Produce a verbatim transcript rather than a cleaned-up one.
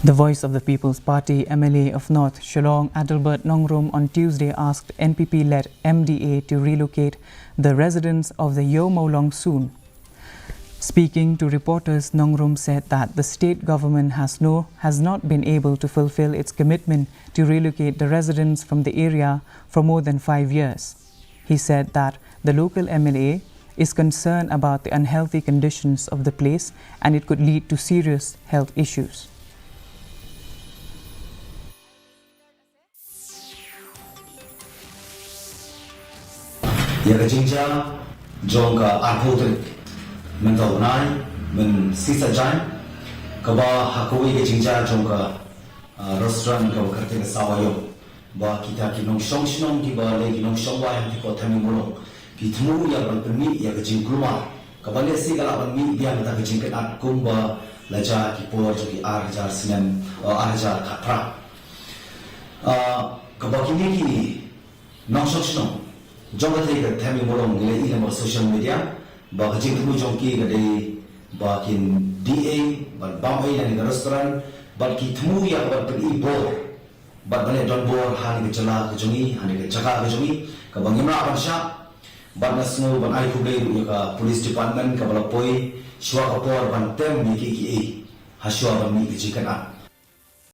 The Voice of the People's Party M L A of North Shillong, Adelbert Nongrum, on Tuesday asked N P P-led M D A to relocate the residents of the Ïew Mawlong soon. Speaking to reporters, Nongrum said that the state government has no has not been able to fulfill its commitment to relocate the residents from the area for more than five years. He said that the local M L A is concerned about the unhealthy conditions of the place and it could lead to serious health issues. Ïa ka jingjia jong ka arphew tarik mynta u bnai, mynstep Saitjaiñ, kaba ha kawei ka jingjia jong ka, ah, restaurant kaba kyrteng ka Sawa Ïew, ba kita ki nongshong shnong kiba lei ki nongshong wai ha ki por thma Ïew Mawlong ki thmu ïa ban pynmih ïa ka jingkulmar kaba lehse ka lah ban mih biang kata ka jingkynad kumba la jia ki por jong ki ar hajar snem, ah, ar hajar khatphra. Ah, kaba kine ki nongshong shnong jong ka thma ka thma Ïew Mawlong ngi la ïohi na social media ba ka jingthmu jong ki ka dei ba kin die ei bad bam ei na ka restaurant bad ki thmu ïa ka ban pyni bor bad ban leh donbor ha ka jylla ka jong ngi, ha ka jaka ka jong ngi, kaba ngim lah ban shah. Bad nga sngew ban ai khublei ruh ïa ka police department kaba la poi shuwa ka por ban tem ïa kiei kiei ha shuwa ban mih ka jingkynad.